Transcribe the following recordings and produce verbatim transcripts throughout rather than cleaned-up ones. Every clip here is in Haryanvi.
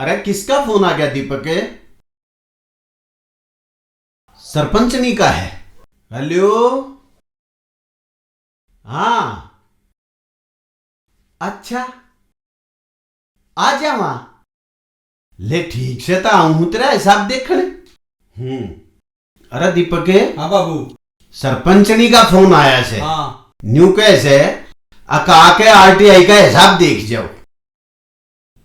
अरे, किसका फोन आ गया दीपक? सरपंचनी का है। हेलो। हाँ। अच्छा, आ जावा। ले, ठीक से तो आऊं हूं तेरा हिसाब देखण। हम्म। अरे दीपक। हाँ बाबू। सरपंचनी का फोन आया से। हाँ। न्यू कहे से, अका के आरटीआई का हिसाब देख जाओ।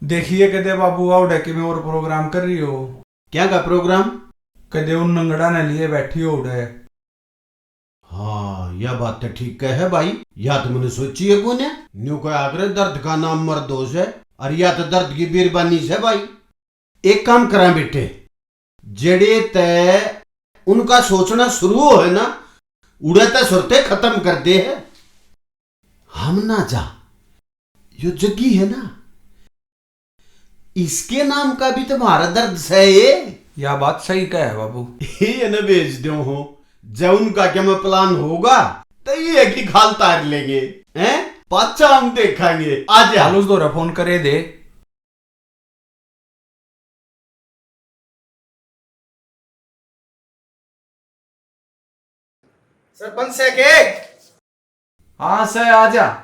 देखिए कदे बाबू आवड़े कि मैं और प्रोग्राम कर रही हो। क्या का प्रोग्राम? कदे उन नंगड़ा ने लिए बैठी हो उड़े। हाँ, या बात तो ठीक कहे भाई, या तो मैंने सोची है कोन्या। न्यू कहा करे दर्द का नाम मर्द होश है, और या तो दर्द की बीरबानी से भाई। एक काम करा बेटे, जेड़े तय उनका सोचना शुरू हो है ना, उड़े तय सुरते खत्म कर दे है। हम ना जा, यो जग्गी है ना, इसके नाम का भी तुम्हारा दर्द सह ये। या बात सही कहे बाबू। ये ना भेज दो हो, जब उनका क्या मैं प्लान होगा, तो ये की खाल तार लेंगे, हैं? पाछा हम देखांगे। आ जा। हाल उस दौरा फोन करे दे। सरपंच से के? हाँ से, आ जा।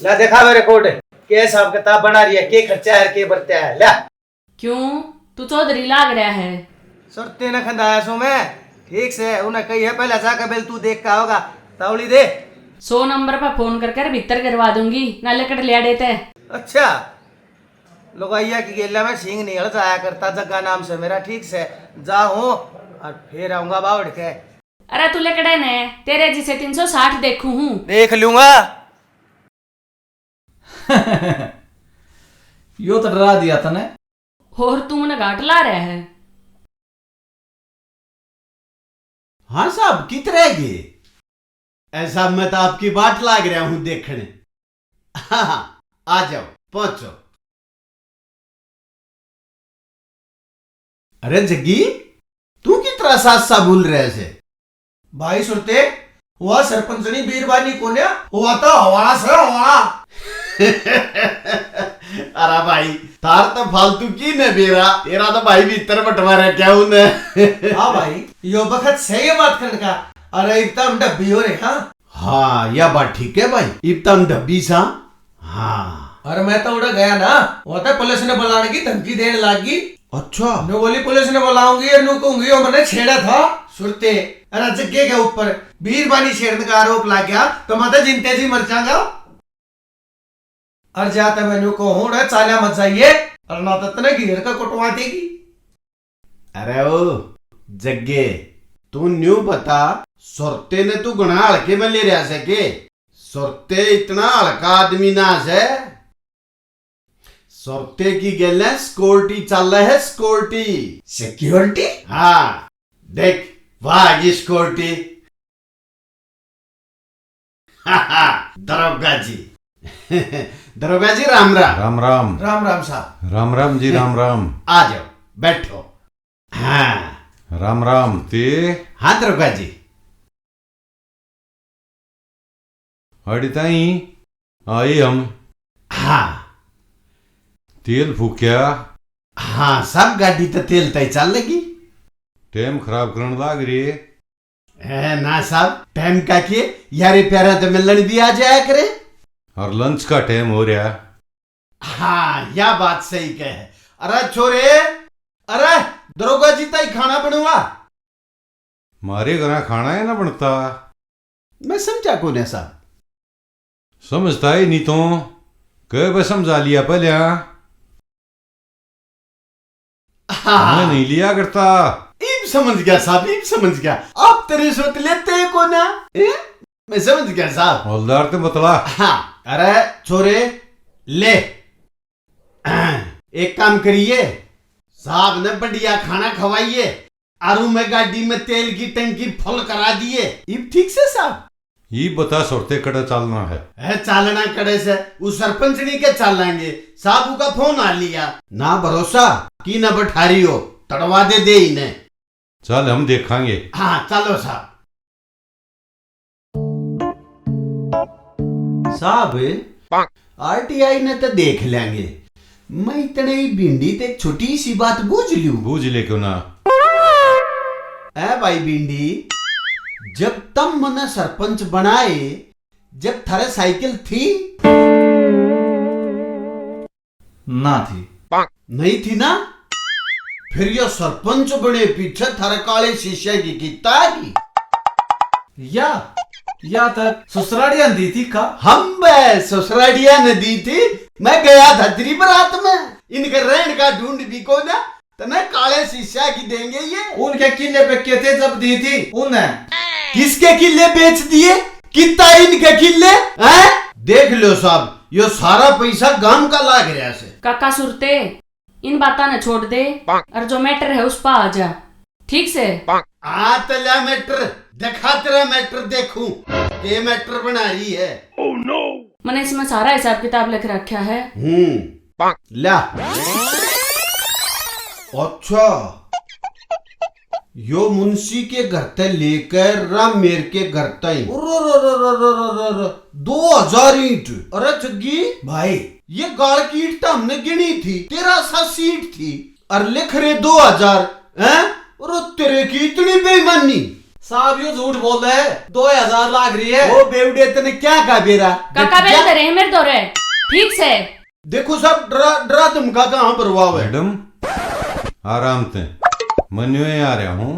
ला देखा मेरे कोट, के हिसाब किताब बना रही है, के खर्चा है, के बरत्या है, ला। क्यों, तू चौधरी लाग रहा है? सुरते ने खंदाया सो मैं, ठीक से उन्हें कही है पहले जाकर बेल तू देख का होगा, तावली दे। सौ नंबर पर फोन कर कर भीतर करवा दूंगी, ना लकड़ लिया देते। अच्छा, लुगाइया की गेल्या में सींग नहीं हल जाया करता, जग्गा नाम से मेरा, ठीक से जा हूँ और फिर आऊंगा बावड़ के। अरे तू लकड़े ने, तेरे जिसे तीन सौ साठ देखू हूँ। देख लूंगा। यो तो डरा दिया तने। और तू मने घाट ला रहा है। हाँ साहब, कित रह गए? ऐ साहब, मैं तो आपकी बाट लाग रहा हूँ देखने। हाँ, हाँ, आ जाओ, पहुंचो। अरे जग्गी, तू कित तरह सासा बोल रहे से? भाई सुरते, वह सरपंचनी बीरबानी कोन्या, वह तो हवा से हवा। अरे भाई, तार तो फालतू की ने बेरा, तेरा तो भाई भीतर बटवा रहा क्या उन्हें? हाँ भाई, यो बखत सही है बात करने का। अरे इब तो हम डब्बी हो रहे, हाँ। हाँ, या बात ठीक है भाई, इब तो हम डब्बी सा। हाँ। अरे मैं तो उड़ा गया ना, वो तो पुलिस ने बुलाने की धमकी देने लग गई। अच्छा। न्यू बोली पुलिस ने बुलाऊंगी और न्यू कहूंगी, "यो मैंने छेड़ा था।" सुरते, अरे जग्गे के ऊपर बीरबानी छेड़ने का आरोप लग गया, तो मैं तो जिंदे जी मर जाऊंगा। और जा तो मैं न्यू कहूं, "रे चाल्या मत जाइए, और ना तो तने घेर का कुटवा देगी।" अरे ओ जग्गे, तू न्यू बता, सुरते ने तू घणा हल्के में ले रहा से के? सुरते इतना हल्का आदमी ना से। सुरते की गेले सिक्योरिटी चाले है, सिक्योरिटी। सिक्योरिटी? हाँ, देख, वहां आ गई सिक्योरिटी। दरोगा जी। दरोगा जी, राम राम। राम राम। राम राम साहब। राम राम जी, राम राम। आ जाओ, बैठो। हाँ। राम राम। ते? हाँ दरोगा जी। अड़ी ताई आए हम। हाँ। तेल फूक्या? हाँ साहब, गाड़ी तो तेल तय चल लगी। टाइम खराब करण लाग रही है। ए, ना साहब, टाइम का के, यारे प्यारा तो मिलन भी आ जाया करे। और लंच का टाइम हो रहा। हाँ, या बात सही कहे। अरे छोरे, अरे दरोगा जी ताई खाना बनवा। मारे घरा खाना है ना बनता। मैं समझा कोन्या साहब। समझता ही नहीं तो, कह बे समझा लिया पहले। हाँ। मैं नहीं लिया करता। इब समझ गया साहब, इब समझ गया। आप तेरे सोत लेते हैं कोन्या? ए? मैं समझ गया साहब। हवलदार ते बतला। हाँ, अरे छोरे, ले। एक काम करिए, साहब ने बढ़िया खाना खवाइए, और मैं गाड़ी में तेल की टंकी फुल करा दिए। इब ठीक से साहब? इब बता सुरते कड़े चालना है? है चालना कड़े से, उस सरपंचनी के चालांगे। साहब का फोन आ लिया। ना भरोसा, की ना बठारी हो, तड़वा दे दे इन्हें। चल, हम देखांगे। हाँ, चलो साहब। साहब, आरटीआई ने तो देख लेंगे। मैं इतने ही भिंडी ते एक छोटी सी बात बूझ लूं। बूझ ले क्यों ना। ए भाई भिंडी, जब तम मने सरपंच बनाए, जब थारे साइकिल थी? ना थी। नहीं थी ना? फिर यो सरपंच बने पीछे थारे काले शीशे की किता की? या, या तो ससुराड़िया ने दी थी का? हम बे ससुराड़िया ने दी थी। मैं गया था तेरी बारात में, इनके रहन का ढूंढ भी को ना, तने काले शीशा की देंगे ये। उनके किले पे के थे जब दी थी उन्हें? किसके किले बेच दिए? कितना इनके किले हैं? देख लो साहब, यो सारा पैसा गांव का लाग रहा से। काका सुरते, इन बातां ने छोड़ दे और जो मैटर है उस पर आ जा, ठीक से? आ तल्या मैटर, दिखा तेरा मैटर, देखूं के मैटर बना रही है। मने इसमें सारा हिसाब किताब लिख रखा है। हम्म, ला। अच्छा, यो मुंशी के घर ते लेकर रामेर के घर ताई। अरे, अरे, अरे, दो हजार ईंट। अरे जग्गी भाई, ये गाल की ईंट तो हमने गिनी थी, तेरह सौ ईंट थी। और लिख रहे दो हजार, हैं? अरे तेरे की इतनी बेईमानी। साहब, यो झूठ बोल रहे हैं, दो हजार लाग रही है। ओ बेवड़े, तने क्या कहा बेरा? काका बेल क्या? दे रहे हैं मेरे दौरे, ठीक से। देखो साहब, डरा, डरा धमका कहाँ भरवावे। मैडम, आराम ते। मैं न्यू ही आ रहा हूँ।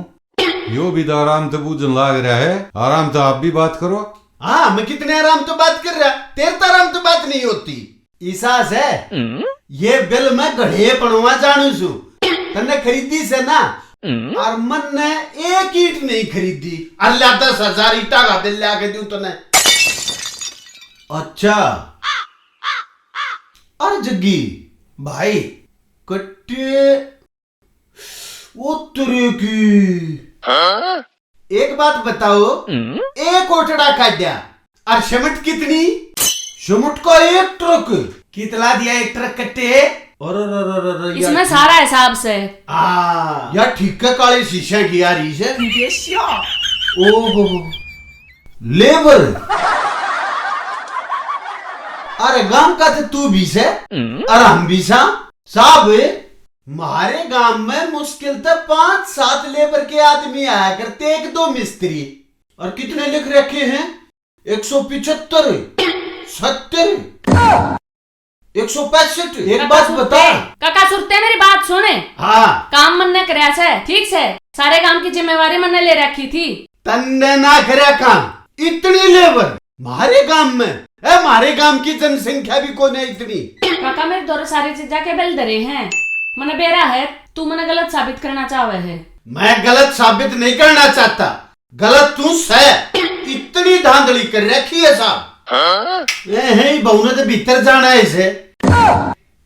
यो भी तो आराम ते बूझन लाग रहा है। आराम ते आप भी बात करो। हाँ, मैं कितने आराम ते बात कर रहा, तेरे तो आराम ते बात नहीं होती। ईसा से, ये बिल मैं घड़े पणवा जानू सू। तन्ने खरीदी से ना? और मन ने एक ईंट नहीं खरीदी। अल्लाह, दस हजार ईंटा का बिल ला के दूं तन्ने। अच्छा। अरे जग्गी भाई, कट्टे, ओ तेरे की। एक बात बताओ, एक ओटड़ा काट्या और सिमट कितनी? सिमट का एक ट्रक। कितला दिया एक ट्रक कट्टे? अरे, अरे, अरे, अरे, अरे, इसमें यार। सारा हिसाब से। हाँ, यार, ठीक है, काले शीशे की यार, इसे। ओहो, लेबर। अरे, गांव का तो तू भी से, और हम भी सा। साहब, म्हारे गांव में मुश्किल तै पांच सात लेबर के आदमी आया करते, एक दो मिस्त्री। और कितने लिख रखे हैं? एक सौ पिचहत्तर, सत्तर, एक सौ पैंसठ। एक काका बात सुरते, बता। काका सुरते, मेरी बात सुने। हाँ। काम मन्ने करया से, ठीक से। सारे काम की जिम्मेवारी मन्ने ले रखी थी। तन्ने ना करया काम, इतनी लेबर म्हारे गांव में है, म्हारे गांव की जनसंख्या भी कोने इतनी। काका, मेरे दौरे सारी चीजा के बिल धरे हैं, मने बेरा है, तू मने गलत साबित करना चाहे है। मैं गलत साबित नहीं करना चाहता, गलत तू सै। इतनी धांधली कर रखी है साहब। ए, है ही बहू ने तो भीतर जाना है इसे।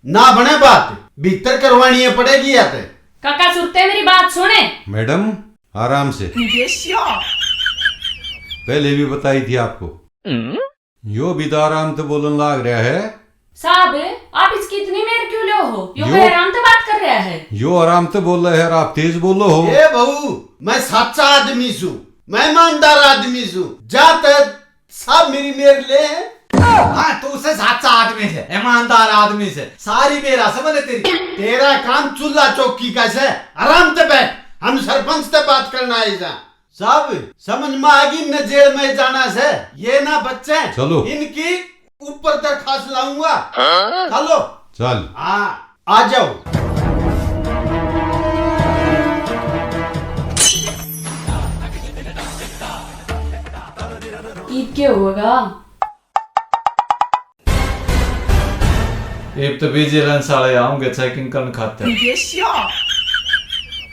ना बने बात, भीतर करवानी है पड़ेगी या ते। काका सुरते, मेरी बात सुने। मैडम, आराम से। पहले भी बताई थी आपको। यो भी तो आराम ते बोलन लाग रहा है। साहब, आप इसकी इतनी मेर क्यों लो हो? यो यो कोई आराम ते बात कर रहा है। यो आराम ते बोल रहा है और आप तेज बोलो हो। ए बहू, मैं साचा आदमी सू, मैं ईमानदार आदमी सू। जा ते साहब मेरी मेर ले। हाँ, तू से साचा आदमी से, ईमानदार आदमी से। सारी मेरा समझ तेरी। तेरा काम चूल्हा चौकी का से, आराम ते बैठ, हम सरपंच ते बात करना आए जा। साहब, समझ में आ गई, न जेल में जाना से, ये ना बच्चे। चलो। इनकी ऊपर दरखास्त लाऊंगा। हाँ? चलो। चल। हाँ, आ जाओ। ईद के होगा? इब तो विजिलेंस वाले आओगे चेकिंग करने खातिर।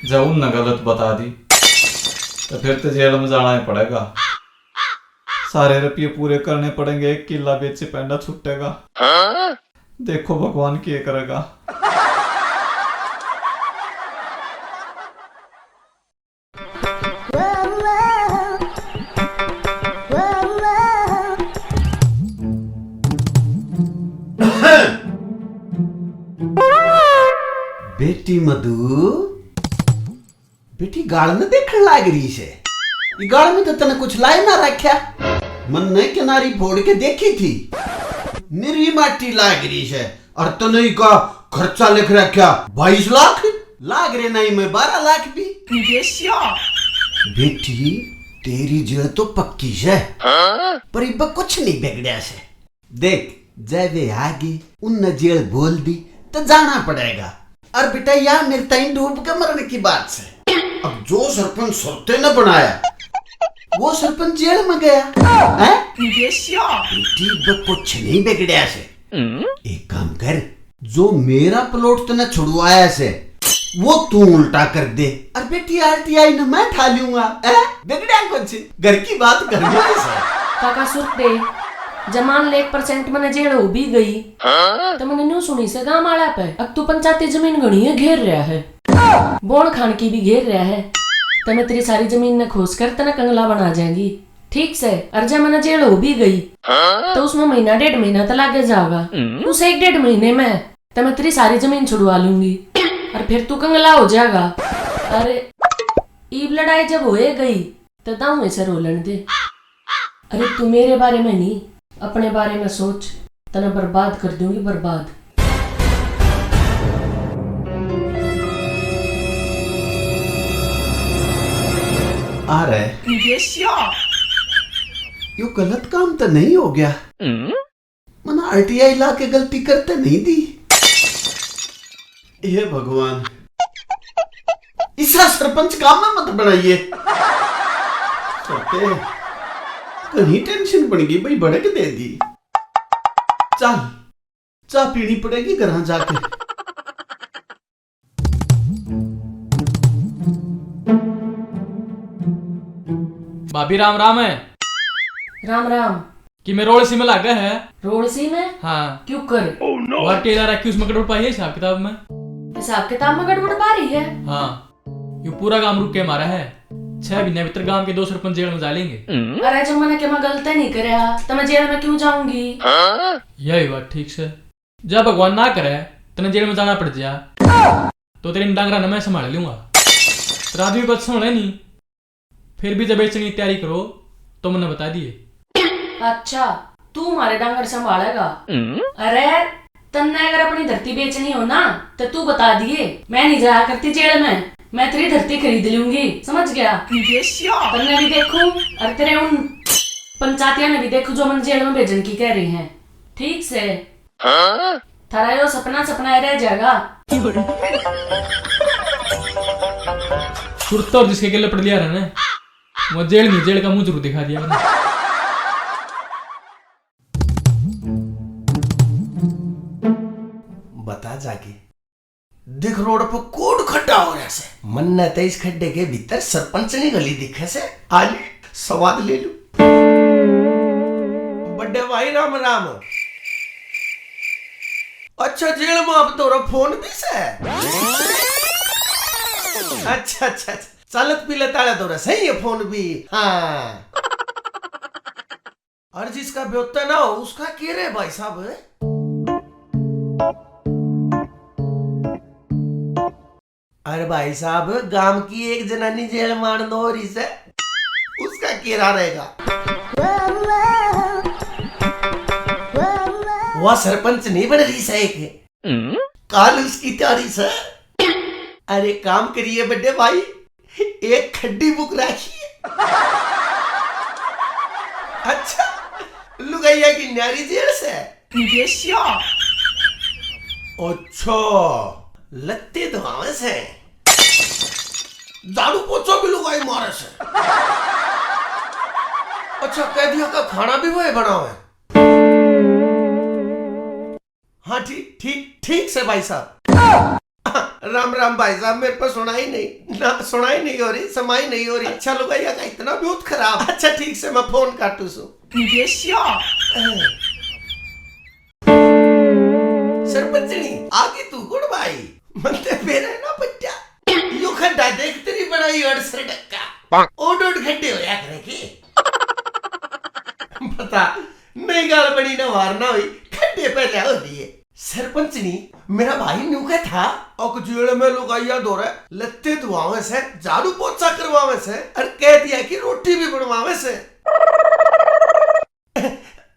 जब उनने गलत बता दी, तो फिर तो जेल में जाना ही पड़ेगा। सारे रुपये पूरे करने पड़ेंगे, एक किला बेचे पैंडा छुटेगा। देखो भगवान के करेगा। बेटी मधु, बेटी गाल न देखण लाग रही से। ये गाल में तो तने कुछ लाए ना रखा। मन ने किनारी फोड़ के देखी थी। निरी माटी लाग रही से। और तने का खर्चा लिख रखा बाईस लाख, लाग रे नहीं मैं बारह लाख भी। बेटी, तेरी जेल तो पक्की है, पर इब कुछ नहीं बिगड़या से। देख, जय वे आगे उनने जेल बोल दी तो जाना पड़ेगा। और बेटा, या मेरे ताई डूब के मरने की बात से। अब जो सरपंच सुरते ने बनाया, वो सरपंच जेल में गया। हैं? बेटी, इब कुछ नहीं बिगड़या से। एक काम कर, जो मेरा प्लॉट तने छुड़वाया से, वो तू उल्टा कर दे। और बेटी, आरटीआई ने मैं ठा लूंगा, हैं? बिगड़ा कुछ, घर की बात घर में से। काका सुरते, जमान ले एक परसेंट मने जेल हो भी गई, तो मने न्यू सुनी से गांव वाला पे, अब तू पंचायती जमीन घणी है घेर रहा है, बोण खान की भी घेर रहा है, तो मैं तेरी सारी जमीन ने खोस कर तने कंगला बना जाएंगी। ठीक से, और जब मने जेल हो भी गई, तो उसमें महीना डेढ़ महीना तो लागे जाएगा। उस एक डेढ़ महीने में तो मैं तेरी सारी जमीन छुड़वा लूंगी, और फिर तू कंगला हो जाएगा। अरे, ईब लड़ाई जब होए गई, तो दाऊ ऐसे रो लेने दे। अरे, तू मेरे बारे में नहीं, अपने बारे में सोच, तने बर्बाद कर दूंगी, बर्बाद। आ रहा है। यो गलत काम तो नहीं हो गया? मना आरटीआई ला के गलती करते नहीं दी। हे भगवान, इसा सरपंच काम में मत बनाइए। सोते, घणी टेंशन बन गई भाई, भड़क दे दी। चल, चाय पीनी पड़ेगी घर जाके। भाभी, राम राम है। राम राम। कि मैं रोलसी में लागे है। रोलसी में? हाँ। क्यों कर? वहाँ टेलर रखी, उसमें गड़बड़ पाई है हिसाब किताब में। हिसाब किताब में गड़बड़ पा रही है? हाँ, यू पूरा काम रुक के मारा है। छह महीने भीतर गांव के दो सरपंच जेल में जा लेंगे। अरे, जब मैंने के मैं गलत नहीं करया, तो मैं जेल में क्यों जाऊंगी? यही बात ठीक से। जा भगवान ना करे, तने जेल में जाना पड़ जा, तो तेरे इन डांगरा ने मैं संभाल लूंगा। तेरा आदमी को अच्छा होना ही नहीं। फिर भी जब बेचने की तैयारी करो, तो मन्ने बता दिए। अच्छा, तू हमारे डांगर संभालेगा? अरे, तन्ने अगर अपनी धरती बेचनी हो ना, तो तू बता दिए, मैं नहीं जाया करती जेल में, मैं तेरी धरती खरीद लूंगी, समझ गया? तन्ने भी देखूं और तेरे उन पंचायतियां ने भी देखूं जो मन जेल में भेजन की कह रही हैं। ठीक से। थारा यो सपना सपना ही रह जाएगा। सुरता और जिसके गेले पड़ लिया रहा ना, वो जेल में जेल का मुंह जरूर दिखा दिया मैंने। बता जाके, देख रोड पे कोड खड्डा हो रहा से। मन्ने तो इस खड्डे के भीतर सरपंचनी गली दिखे से। आली स्वाद ले लू। बड़े भाई राम राम। अच्छा, जेल में आप तोरा फोन भी से? अच्छा, अच्छा, अच्छा। चालत पीले ताले तोरा सही है फोन भी। हाँ। और जिसका ब्योता ना हो, उसका के रे भाई साहब? अरे भाई साहब, गांव की एक जनानी जेल में आनंद हो रही से, उसका के रा रहेगा? वह सरपंच नहीं बन रही से एक, काल उसकी तैयारी से। अरे काम करिए बड़े भाई, एक खड्डी बुक रखी है। अच्छा, लुगाइया की न्यारी जेल से? अच्छा, लत्ते धोआवे से, झाड़ू पोछा भी लुगाई मारे से। अच्छा, कैदियों का खाना भी वही बनावे। हाँ, ठीक, ठीक, ठीक से भाई साहब। राम राम भाई साहब, मेरे पे सुनाई नहीं ना, सुनाई नहीं हो रही, समाई नहीं हो रही। अच्छा, लुगाइया का इतना बहुत खराब। अच्छा, ठीक से मैं फोन काटू सू। सरपंचनी, आगे तू गुड़ भाई, मन ते बेरे ना पट्या। यो खड्डा देख तेरी बनाई अड़सर डक्का। ओड ओड खड्डे होया करे के। बता, नई गाल बनी ना वार ना हुई, खड्डे पहले हो लिए। सरपंचनी, मेरा भाई न्यू कह था, अक जेल में लुगाइया दौरे लत्ते धुआवे से, झाड़ू पोछा करवावे से, और कह दिया कि रोटी भी बनवावे से।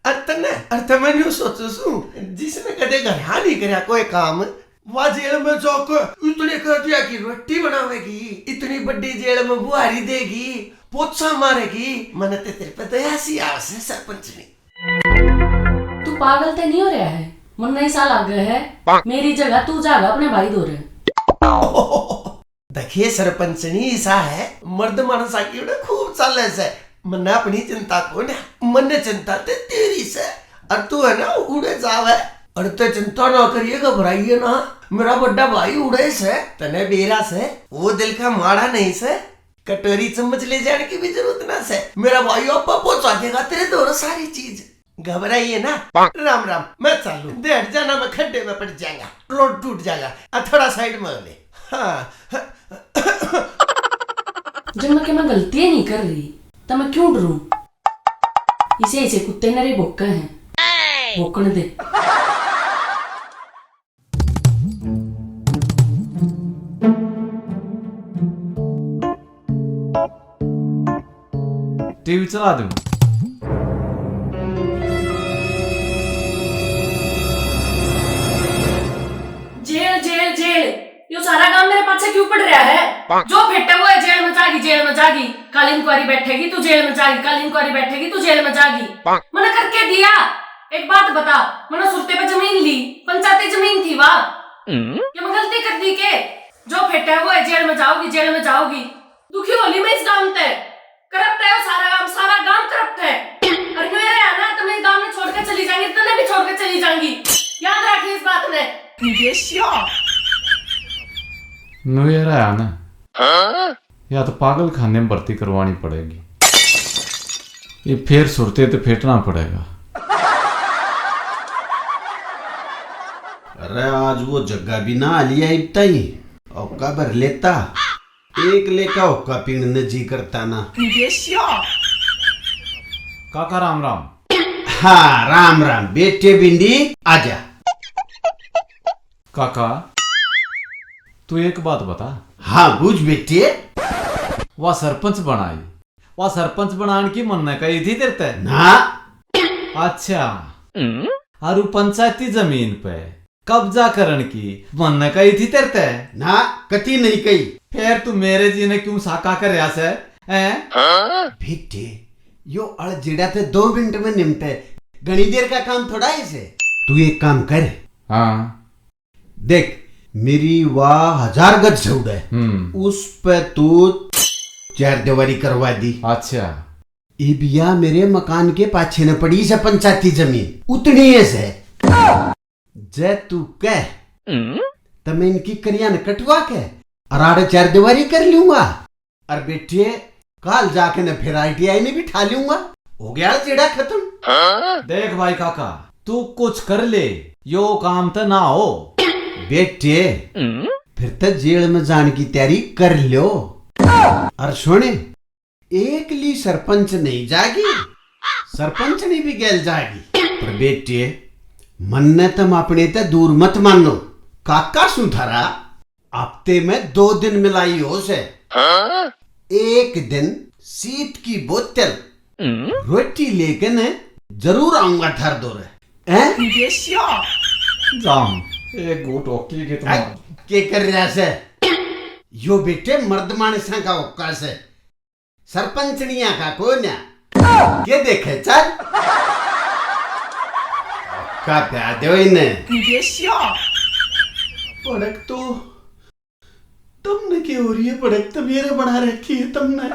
अर तन्ने, अर तै मैं न्यू सोचू सू, जिसने कदे घर नहीं करया कोई काम, वा जेल में जाके इतनी कर दिया कि रोटी बनावेगी, इतनी बड़ी जेल में बुहारी देगी, पोछा मारेगी, मने ते तेरे पे दया सी आवे से सरपंचनी। तू पागल ते नहीं हो रहा है? मन्ने ऐसा लागे है, मेरी जगह तू जागा अपने भाई धोरे। देखिए सरपंचनी, ऐसा है, मर्द मानसा की उड़े खूब चाले से। मन्ने अपनी चिंता को ना, मन्ने चिंता ते तेरी से। और तू है ना उड़े जावे, और ते चिंता ना करिए, घबराइए ना। मेरा बड़ा भाई उड़े से, तने बेरा से, वो दिल का माड़ा नहीं से। कटोरी चम्मच ले जाने की भी जरूरत ना से। मेरा भाई आपा पहुंचा देगा तेरे धोरे सारी चीज। घबराइए ना। राम राम, मैं चालू। देर जाना मैं खड्डे में पड़ जाएगा, रोड टूट जाएगा। आ, थोड़ा साइड में हो ले। हाँ। जब मैं के मैं गलती ही नहीं कर रही, तो मैं क्यों डरूं? इसे, इसे कुत्ते नरे भोंके हैं, भोंकण दे। टीवी चला दे। जेल, जेल, जेल, यो सारा काम मेरे पाछे क्यों पड़ रहा है? जो फेटा हुआ है, जेल में जागी, जेल में जागी, कल इंक्वायरी बैठेगी, तू जेल में जागी, कल इंक्वायरी बैठेगी, तू जेल में जागी। मना करके दिया। एक बात बता, मना सुरते पे जमीन ली, पंचायती जमीन थी वा। ये मैं गलती कर दी के? जो फेटा हुआ है, जेल में जाओगी, जेल में जाओगी। दुखी होली मैं इस गांव ते। करप्ट है वो सारा गांव, सारा गांव करप्ट है। और न्यू ये रहा ना, तो मैं गांव में छोड़ के चली जाऊंगी, तने भी छोड़ के चली जाऊंगी। याद रखिए इस बात ने। न्यू ये रहा ना, या तो पागल खाने में भर्ती करवानी पड़ेगी। ये फेर सुरते तो फेटना पड़ेगा। अरे आज वो जग्गा भी ना लिया इतना ही, औका भर लेता। एक लेका होका पीण ने जी करता ना। काका राम राम। हाँ राम राम बेटे भिंडी, आजा। काका, तू एक बात बता। हाँ बूझ बेटे। वा सरपंच बनाई, वा सरपंच बनाने की मन्ने कही थी तेरे ते? ना। अच्छा। अरु पंचायती जमीन पे कब्जा करण की मन्ने कही थी तेरे ते? ना, कती नहीं कही। फिर तू मेरे जी ने क्यों साका करया से, हैं? बेटे, यो अड़ जेड़ा ते दो मिनट में निमटे, घणी देर का काम थोड़ा है से। तू एक काम कर। हाँ। देख, मेरी वाह हजार गज छौड़ है, हम्म। उस पे तू चार दीवारी करवा दी। अच्छा। इब या मेरे मकान के पाछे न पड़ी से पंचायती जमीन, उतनी है से। जै तू कह, हम्म। तो मैं इनकी करिया न कटवा के अराड़े चार दीवारी कर लूंगा। अर बेटे, काल जाके न फिर आईटीआई में भी ठा लूंगा। हो गया जेड़ा खत्म। देख भाई काका, तू कुछ कर ले, यो काम तो ना हो। बेटे, हम्म। फिर तो जेल में जाने की तैयारी कर लो। अर सुन, एकली सरपंच नहीं जागी, सरपंचनी भी गैल जागी। पर बेटे, मन्ने तम अपने ते दूर मत मानो, काका सूं थारा हफ्ते में दो दिन मिलाई हो से। एक दिन शीत की बोतल, रोटी लेके ने जरूर आऊंगा थार दो रे। हैं? जाम, एक घूट ओकी के आ, तुम्हारा। के कर रहा से? यो बेटे मर्द मानसा का होका से। सरपंचनिया का कोन्या। के देखे चल? का प्या दो इन्हें। भड़क तो तुमने के हो रही है, भड़क तो मेरे बना रखी है तुमने।